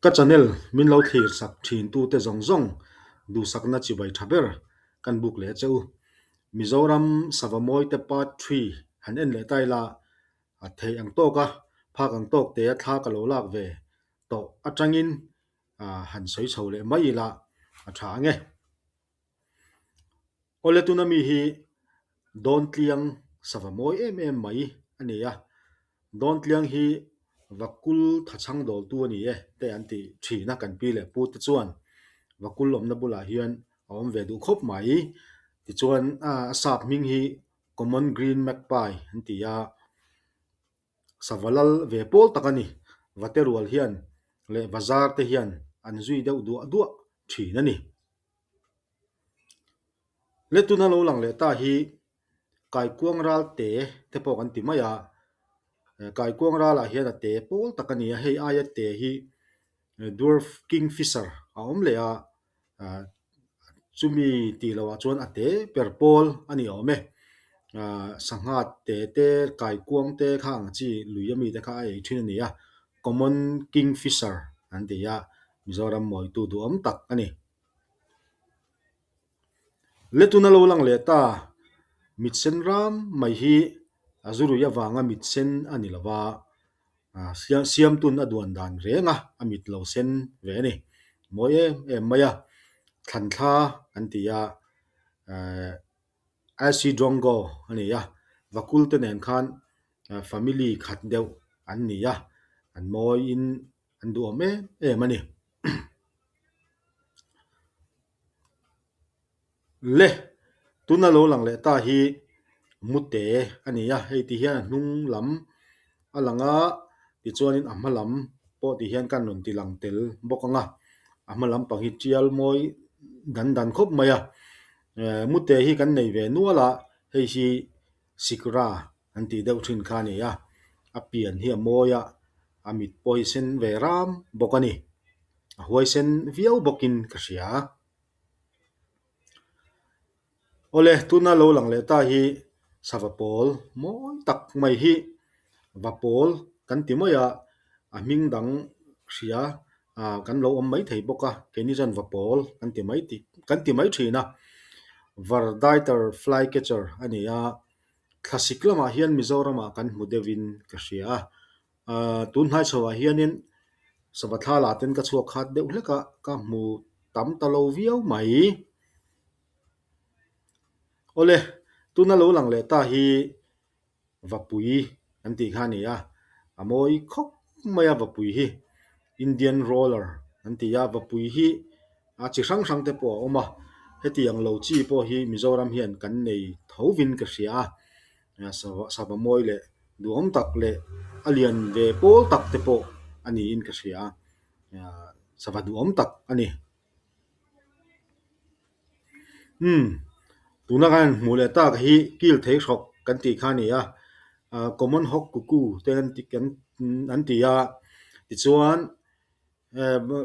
Ka channel min lo thlir sak thin tute zawng zawng duhsakna chibai tha ber kan buk leh che u. Mizoram sava mawite part three han en leh ta ila a theih ang tawk a, phak ang tawk te a thla ka lo lak ve tawh atangin han sawi chho leh mai ila a tha ang e. Awle tuna mi hi Dawntliang sava mawi em em mai a ni a, Dawntliang hi Vakul thachhang dawltu a ni e te an ti thin a kan pi leh pu te chuan Vakul awmna bulah hian a awm ve duh khawp mai. Tichuan a sap hming hi Common Green Magpie an ti a. Sava lal ve pawl tak a ni. Vate rual hian leh bazar te hian an zui deuh duah duah thin a ni. Le tuna lo lang leh ta hi Kaikuang ral te te pawh kan ti mai a. Kaikuang ralah hian a te pawl tak a ni a, hei aia te hi Dwarf Kingfisher a awm leh a. Chumi tih loh ah chuan a te per pawl a ni awm e. Sangha te te kaikuang te kha ang chi lui ami te kha a ei thin a ni a, Common Kingfisher an ti a, Mizoram mawitu duhawm tak a ni. Le tuna lo lang leh ta, mit sen ram mai hi a zurui avanga mit sen a ni lo va, Siamtun a duan dan reng a, a mit lo sen ve a ni. Mawi em em mai a, thlan thla an ti a, Ashy Drongo a ni a, Vakul te nen khan family khat deuh an ni a, an mawiin an duhawm em em a ni. Le, tuna lo lang leh ta hi mute a ni a, hei ti hian a hnung lam a lang a, tichuanin a hma lam pawh ti hian kan rawn ti lang tel bawk ang a, a hma lam pang hi tial mawi dan dan khawp mai a, eh mute hi kan nei ve nual a, hei hi sikra an tih deuh thin kha a ni a, a pian hi a mawi a, a mit pawh hi sen ve ram bawk a ni, a huaisen viau bawkin ka hria. Awle tuna lo lang leh ta hi sava pawl mawi tak mai hi va pawl kan ti mai a, a hming dang hria ah kan lo awm maithei bawk a keini chuan va pawl kan ti mai tih kan ti mai thin a, Verditer flycatcher a ni a, thlasik lamah hian Mizoramah kan hmu deuhin ka hria a. Ahh tun hnai chho ah hianin sava thla lah ten ka chhuak khat deuh hlek a ka hmu tam ta lo viau mai. Awle tuna lo lang leh ta hi vapui an tih kha a ni a, a mawi khawp mai a vapui hi Indian roller an ti a, vapui hi a chi hrang hrang te pawh a awm a, hetiang lo chi pawh hi Mizoram hian kan nei tho vin ka hria a. Sava mawi leh duhawm tak leh a lian ve pawl tak te pawh a niin ka hria a, sava duhawm tak a ni. Umm tuna kan han hmuh leh tak hi kil thei hrawk kan tih kha a ni a, common hawk cuckoo te an ti a, tichuan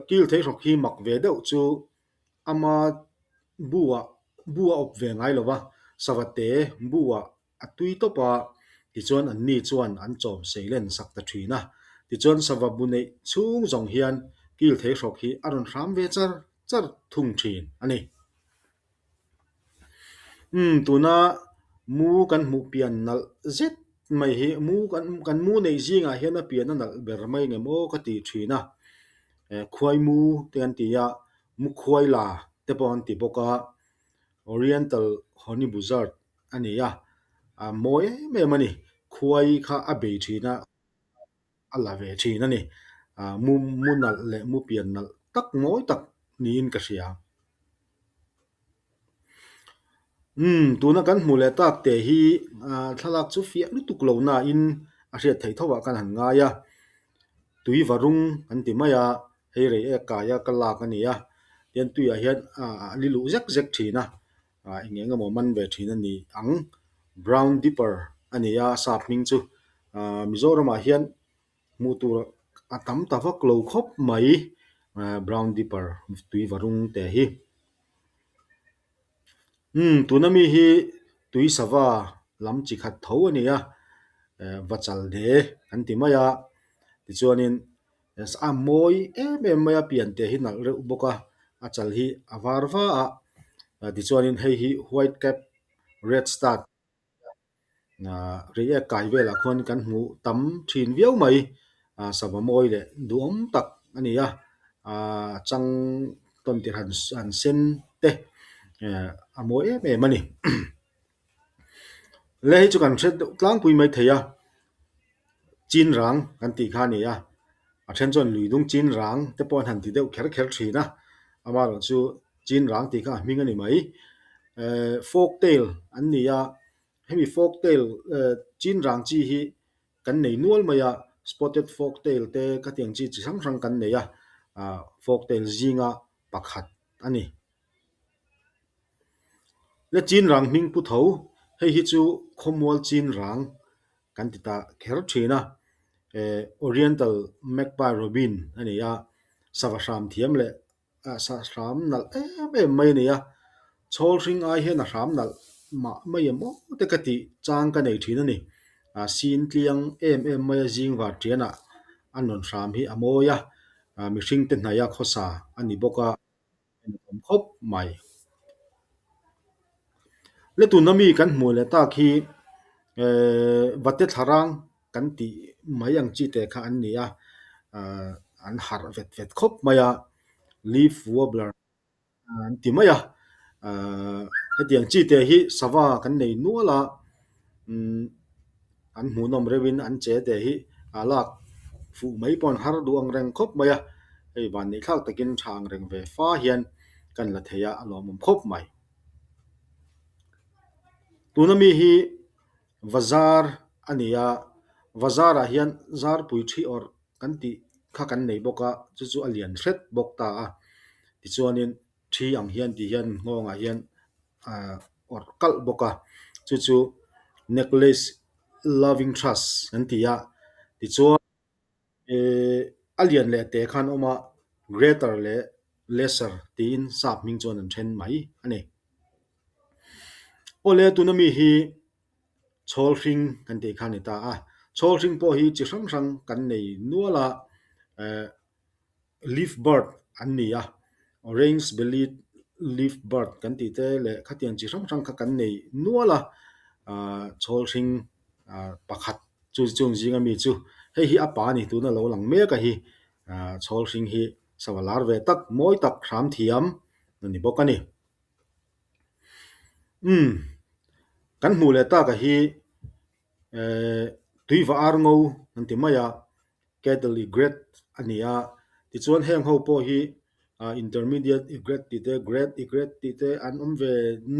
kil thei hrawk hi mak ve deuh chu Ama bu-ah bu a awp ve ngai lo va, Savate bu-ah a tui tawp a, tichuan anni chuan an chawm seilen sak ta thin a. Tichuan sava bu neih chhung zawng hian kil thei hrawk hi a rawn hram ve char char thung thin a ni. Umm tuna mu kan hmuh pian nalh zet mai hi mu kan kan mu neih zingah hian a pian a nalh ber mai ngem aw ka ti thin a, khuai mu te an ti a. Mukhuaila te pawh an ti bawk a, Oriental Honey Buzzard a ni a, a mawi em em a ni. Khuai kha a bei thin a, a la ve thin a ni. Mu mu nalh leh mu pian nalh tak mawi tak niin ka hria. Umm tuna kan hmuh leh tak te hi thlalak chu fiah lutuk lo nain a hriat theih tho ah kan han ngai a, tui varung an ti mai a. Hei rei ek kaia ka lak a ni a, tian tuiah hian a li luh zek zek thin a, eng eng emaw man ve thin a ni ang. Brown dipper a ni a, sap hming chu Mizoramah hian hmuh tur a tam ta vak lo khawp mai brown dipper tui varung te hi. Umm tuna mi hi tui sava lam chi khat tho a ni a, va chal de an ti mai a, tichuanin. A mawi em em mai a pian te hi nalh reuh bawk a a chal hi a var va a tichuanin hei hi white cap red start ahh reiek kai velah khuan kan hmuh tam thin viau mai ah sava mawi leh duhawm tak a ni a ahh chang tawn tirh han han sen te eh a mawi em em a ni. Le hei chu kan hre deuh tlangpui mai thei a chin rang kan tih kha a ni a a then chuan lui dung chin rang te pawh an han ti deuh kher kher thin a amaherawh chu chin rang tih kha a hming a ni mai ehh fork tail an ni a hemi fork tail ehh chin rang chi hi kan nei nual mai a spotted fork tail te khatiang chi chi hrang hrang kan nei a ah fork tail zinga pakhat a ni. Le chin rang hming pu tho, hei hi chu khawmual chin rang kan ti ta kher thin a, eh Oriental Magpie Robin a ni a, sava hram thiam leh sa hram nalh em em mai a ni a, chhawl hring ai hian a hram nalh mah mai em aw te ka tih chang ka nei thin a ni, a sin tliang em em mai a zing var tianah a nawn hram hi a mawi a, mihring te hnaih a khawsa a ni bawk a. En awm khawp mai. Le tuna mi kan hmuh leh tak hi ehh vate thlarang kan tih mai ang chi te kha an ni a, ahh an harh vet vet khawp mai a, leaf wobbler an ti mai a, ahh hetiang chi te hi sava kan nei nual a, umm an hmuhnawm reuhin an che te hi a lak fuh mai pawh an har duh ang reng khawp mai a, hei vanneih thlak takin tha ang reng ve fa hian kan la thei a, a lawmawm khawp mai. Tuna mi hi Bazar a ni a, bazarah hian zarpui thi awrh kan tih kha kan nei bawk a, chu chu a lian hret bawk ta a, tichuanin thi ang hian ti hian nghawngah hian ahh awrh kalh bawk a, chu chu necklace loving trust an ti a, tichuan ehh a lian leh te khan awm a greater leh lesser tiin sap hming chuan an then mai a ni. Awle tuna mi hi chhawl hring kan tih kha a ni ta a, chhawl hring pawh hi chi hrang hrang kan nei nual a ehh. Leaf bird an ni a, orange belly leaf bird kan tih te leh khatiang chi hrang hrang kha kan nei nual a, ahh chhawl hring ahh pakhat chu chung zinga mi chu hei hi a pa a ni tuna lo lang mek a hi ahh chhawl hring hi sava lar ve tak mawi tak hram thiam a ni bawk a ni. Umm kan hmuh leh tak a hi ehh tuiva ar ngo an ti mai a. Cattle Egret a ni a, tichuan heng ho pawh hi Intermediate Egret tih te, Great Egret tih te an awm ve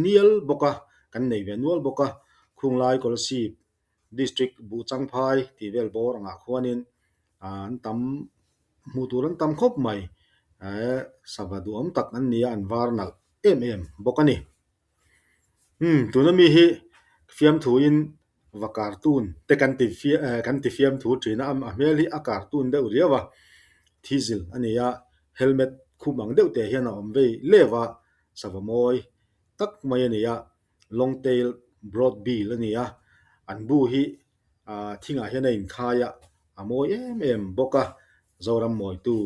nial bawk a, kan nei ve nual bawk a, Khunglai Kolasib District Buhchangphai tih vel bawr angah khuanin an tam hmuh tur an tam khawp mai, sava duhawm tak an ni a, an var nalh em em bawk a ni. Umm tuna mi hi fiamthuin va cartoon te kan ti eh kan ti fiamthu thin a a hmel hi a cartoon deuh riau a thizil a ni a helmet khum ang deuh te hian a awm vei leuh a sava mawi tak mai a ni a long tail broad bill a ni a an bu hi ah thingah hian a inkhai a a mawi em em bawk a Zoram mawitu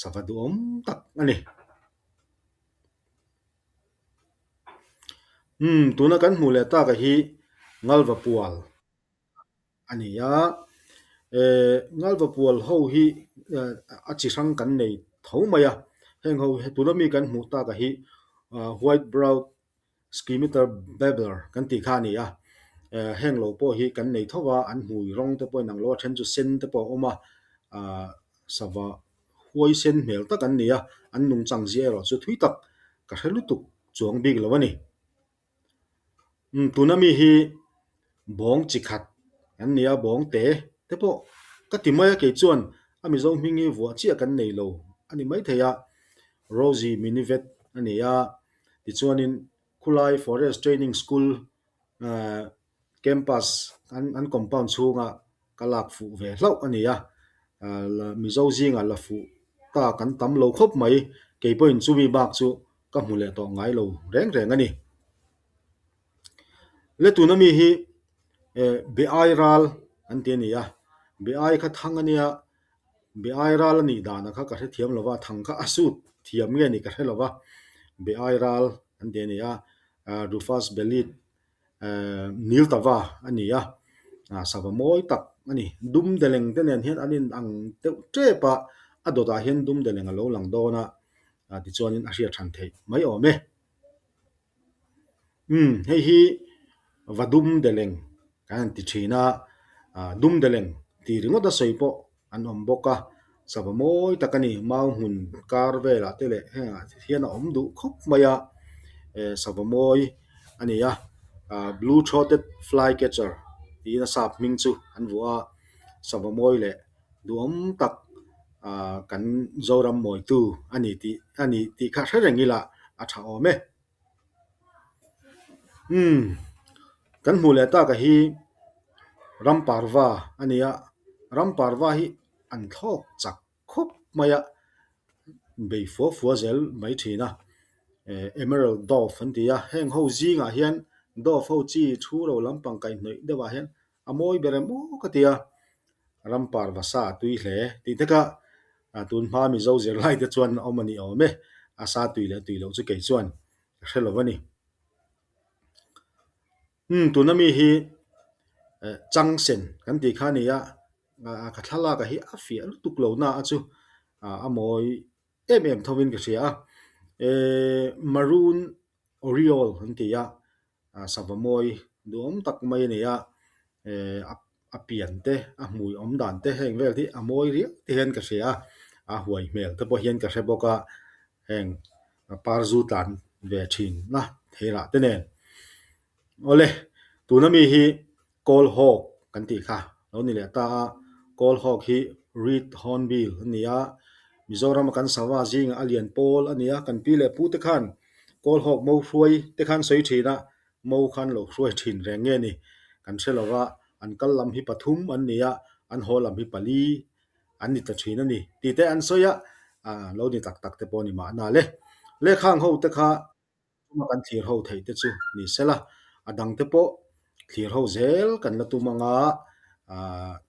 sava duhawm tak a ni. Umm tuna kan hmuh leh taka hi Ngalva pual a ni a, eh Ngalva pual ho hi a chi hrang kan nei tho mai a, heng ho hi tuna mi kan hmuh taka hi white brow scimitar babbler kan tih kha a ni a, eh heng lo pawh hi kan nei tho a, an hmui rawng te pawh a inang lo a, then chu sen te pawh a awm a, ah sava huaisen hmel tak an ni a, an nungchang zia erawh chu thui tak ka hre lutuk chuang bik lo a ni. Umm tuna mi hi bawng chi khat an ni a, bawng te te pawh ka ti mai a kei chuan a Mizo hming hi vuah chiah kan nei lo a ni maithei a, Rosie Minivet a ni a, tichuanin khulai Forest Training School ahh Campus an compound chhunga ka lak fuh ve hlauh a ni a, Mizo zingah la fuh ta kan tam lo khawp mai, kei pawhin chumi bak chu ka hmu leh tawh ngai lo reng reng a ni. Le tuna mi hi be ai ral an ti a ni a, be ai kha thang a nia. Be ai ral a nih danah kha ka hrethiam lo va, thang kha a sut thiam nge ni ka hre lo va, be ai ral an ti a ni a, Rufous Bellied Niltava a ni a, sava mawi tak a ni. Dumdeleng te nen hian an inang deuh tep a, a dawtah hian dumdeleng a lo lang dawn a, tichuanin a hriat hran theih mai awm e. Umm hei hi va dum deleng kan han ti thin a, dum deleng tih ringawt a sawi pawh an awm bawk a, sava mawi tak a ni mau hmun kar velah te leh hengah hian a awm duh khawp mai a, sava mawi a ni a, blue throated fly catcher tiin a sap hming chu an vuah a, sava mawi leh duhawm tak kan Zoram mawitu a ni tih a ni tih kha hre reng ila a tha awm e. Umm kan hmuh leh tak a hi Ramparva a ni a, Ramparva hi an thlawk chak khawp mai a, bei fua fua zel mai thin a, Emerald Dove an ti a, heng ho zingah hian Dove ho chi thu ro lampang kaihhnawih deuh ah hian a mawi ber em aw ka ti a, Ramparva sa a tui hle tih te kha tun hma Mizo zirlai te chuan a awm a ni awm e, a sa tui leh tui loh chu kei chuan ka hre lo a ni. Umm tuna mi hi Changsen kan tih kha a ni a, ka thlalak ah hi a fiah lutuk lo na a chu a mawi em em tho in ka hria a, Maroon Oriole an ti a, sava mawi duhawm tak mai a ni a, a pian te a hmui awm dan te heng vel hi a mawi riau te hian ka hria a, a huai hmel te pawh hian ka hre bawk a, heng par zu tlan ve thin a theirah te nen. Awle, tuna mi hi Kawl Hawk kan tih kha lo ni leh ta a, Kawl Hawk hi Reed Hornbill a ni a, Mizorama kan sava zingah a lian pawl a ni a, kan pi leh pu te khan Kawl Hawk mo hruai te khan sawi thin a, mo khan lo hruai thin reng nge ni kan hre lo va, an kal lam hi pathum an ni a, an haw lam hi pali an ni ta thin a ni tih te an sawi a, lo ni tak tak te pawh a ni mahna le. Lehkhang ho te kha Chuma kan thlir ho theih te chu ni sela, a dang te pawh thlir ho zel kan la tum anga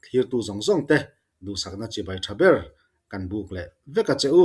thirtu zawng zawng te duhsakna chibai tha ber kan buk leh vek a che u.